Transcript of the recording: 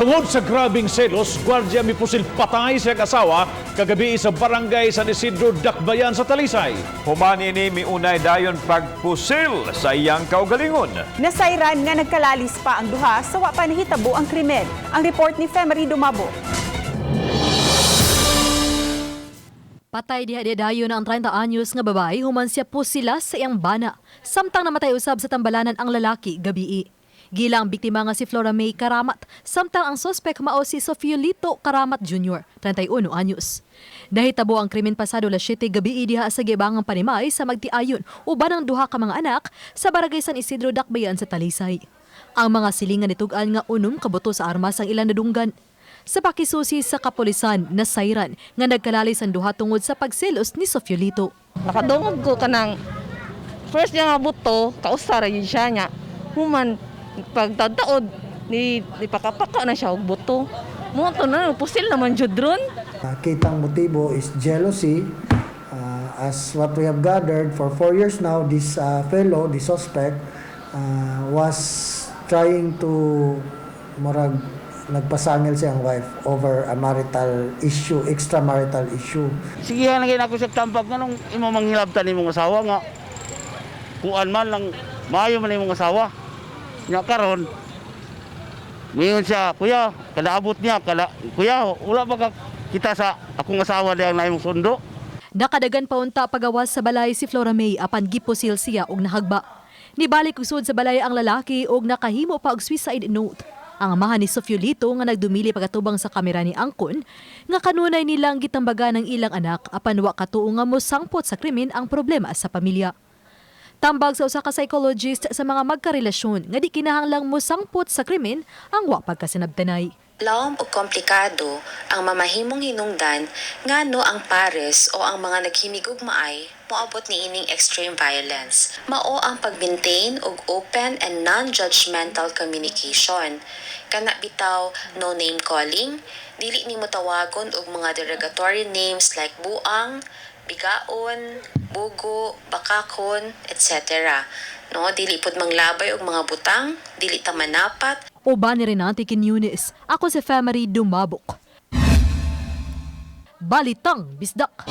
Tungod sa grabing selos, gwardya mipusil patay sa asawa kagabi sa Barangay San Isidro, Dakbayan sa Talisay. Human ini miunay dayon pagpusil sa iyang kaugalingon. Nasayran nga nagkalalis pa ang duha sa wa pa nahitabo ang krimen. Ang report ni Femery Dumabo. Patay diha dayon ang 30 anyos nga babae human siya pusila sa iyang bana. Samtang namatay usab sa tambalanan ang lalaki gabii. Gila ang biktima nga si Flora May Karamat, samtang ang sospek mao si Sofiolito Karamat Jr., 31 anyos. Nahitabo ang krimen pasado las 7 gabii diha sa gibangang panimay sa Magtiayon uban ang duha ka mga anak sa Barangay San Isidro, Dakbayan sa Talisay. Ang mga silingan nitug-an nga unom ka buto sa armas ang ilang nadunggan. Sa pakisusi sa kapulisan, nasayran nga nagkalalis ang duha tungod sa pagselos ni Sofiolito. Nakadungog ko kanang first niya nga buto, kausa ra yun siya niya. Human pagtadtaod ni ipakapaka na siya og buto. Mo to na pusil naman jud ron. Kitang motibo is jealousy. As what we have gathered, for 4 years now, this fellow, the suspect, was trying to murag nagpasangil siyang wife over a marital issue, extramarital issue. Sige na gid ako sa tambag nganong imo manghilabtan imong asawa nga kuan man lang, maayo man imong asawa. Nya karon muingon siya, "Kuya," kada abot niya, kada, "Kuya, wala ba ka kita sa akong asawa diyang na imong sundo?" Nakadagan pa unta pagawas sa balay si Flora May apan gipusil siya og nahagba. Nibalik og sud sa balay ang lalaki og nakahimo pa og suicide note. Ang amahan ni Sofiolito nga nagdumili pagatubang sa kamera ni angkon nga kanunay nilang gitambagan ang ilang anak apan wa katuo nga mosangpot sa krimen ang problema sa pamilya. Tambag sa usa ka psychologist sa mga magkarelasyon nga di kinahanglang mosangpot sa krimen ang wa pagkasinabtanay. Lawom ug komplikado ang mamahimong hinungdan ngano ang pares o ang mga naghimigugmaay moabot niining extreme violence. Mao ang pag-maintain og open and non-judgmental communication. Kana bitaw no name calling, dili nimo tawagon og mga derogatory names like buang, bigaon, bugo, bakakon, etc. No, dili pud manglabay og mga butang, dili ta manapat. Uban ni Renante Quiñones, ako si Femery Dumabok. Balitang Bisdak.